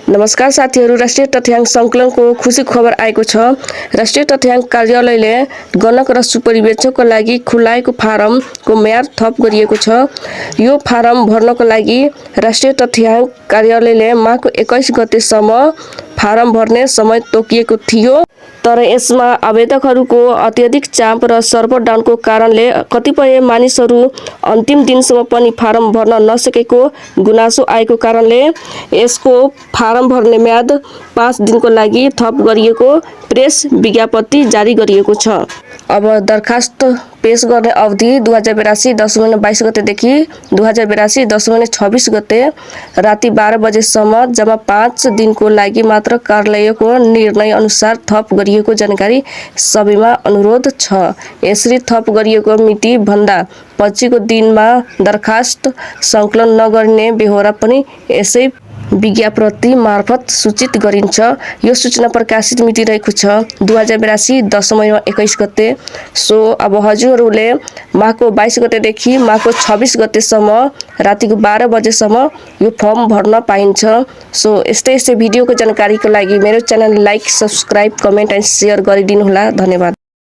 नमस्कार साथीहरू, राष्ट्रिय तथ्याङ्क सङ्कलनको खुसी खबर आएको छ। राष्ट्रिय तथ्याङ्क कार्यालयले गणक र सुपरिवेक्षकको लागि खुलाएको फारमको म्याद थप गरिएको छ। यो फारम भर्नको लागि राष्ट्रिय तथ्याङ्क कार्यालयले माघ 21 गतेसम्म फारम भर्ने समय तोकिएको थियो, तर यसमा आवेदकहरूको अत्यधिक चाप र सर्भर डाउनको कारणले कतिपय मानिसहरू अन्तिम दिनसम्म पनि फारम भर्न नसकेको गुनासो आएको कारणले यसको फारम भर्ने म्याद 5 दिनको लागि थप गरिएको प्रेस विज्ञप्ति जारी गरिएको छ। अब दरखास्त पेश गर्ने अवधि 2082 10 महिना 22 गतेदेखि 2082 10 महिना 26 गते राति 12 बजेसम्म जम्मा 5 दिनको लागि मात्र कार्यालयको निर्णय अनुसार थप गरिएको जानकारी सबैमा अनुरोध छ। यसरी थप गरिएको मिति भन्दा पछिको दिनमा दरखास्त सङ्कलन नगर्ने बेहोरा पनि यसै विज्ञप्ति मार्फत सूचित गरिन्छ। यो सूचना प्रकाशित मिति रहेको छ 2082 10 महिना 21 गते। सो अब हजुरहरूले माघको 22 गतेदेखि माघको 26 गतेसम्म रातिको 12 बजेसम्म यो फर्म भर्न पाइन्छ। सो यस्तै भिडियोको जानकारीको लागि मेरो channel like, subscribe, comment and share गरिदिनुहोला। धन्यवाद।